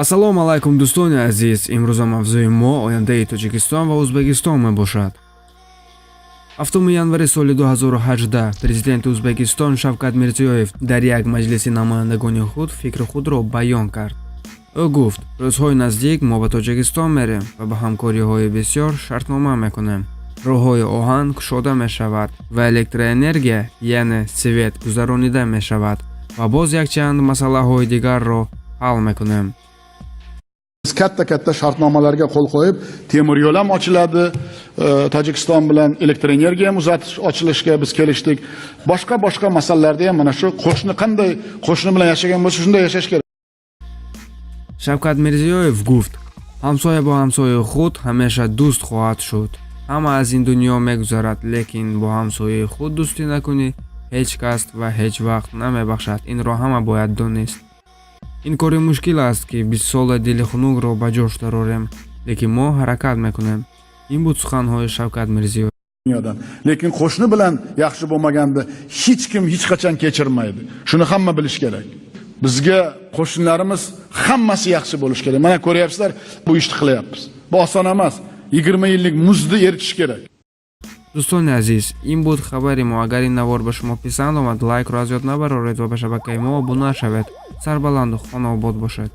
Ассалому алайкум, дӯстони азиз. Имрӯза мавзӯи мо ояндаи Тоҷикистон ва Ӯзбекистон мебошад. 7 январи соли 2018 президенти Ӯзбекистон Шавкат Мирзиёев дар як маҷлиси намояндагони худ фикри худро баён кард. Ӯ гуфт: рӯзҳои наздик мо ба Тоҷикистон мерем ва ба ҳамкориҳои бисёр шартнома мекунем. Роҳҳои оҳан кушода мешавад ва электроэнергия, яъне свет, гузаронида мешавад ва боз якчанд масъалаҳои дигарро ҳал мекунем. Biz katta katta shartnomalarga qo'l qo'yib, temir yo'l ham ochiladi, Tojikiston bilan elektr energiya ham uzatish ochilishiga biz kelishdik. Boshqa boshqa masalalarda ham mana shu qo'shni qanday qo'shni bilan yashagan bo'lsa, shunday yashash kerak. Шавкат Мирзиёев гуфт: ҳамсоя бо ҳамсояи худ ҳамеша дӯст хоҳад шуд. Ҳама аз ин дунё мегузарад, лекин бо ҳамсояи худ дӯстӣ накунӣ, ҳеҷ кас ва ҳеҷ вақт намебахшад. Инро ҳама бояд донист. Ин кори мушкил аст, ки бистсола дили хунукро ба ҷош дарорем, лекин мо ҳаракат мекунем. Ин буд суханҳои Шавкат Мирзиёев. Dunyodan. Lekin qo'shni bilan yaxshi bo'lmaganda hech kim hech qachon kechirmaydi. Shuni hamma bilish kerak. Bizga qo'shnilarimiz hammasi yaxshi bo'lishi kerak. Mana ko'ryapsizlar, bu ishni qilyapmiz. Bu oson emas. 20 yillik muzni eritish kerak. Дӯстони азиз, ин буд хабари мо. Агар ин навор ба шумо писанд омад, лайкро аз ёд набароред ва ба шабакаи мо обуна шавед. Сарбаланду хонаобод бошед.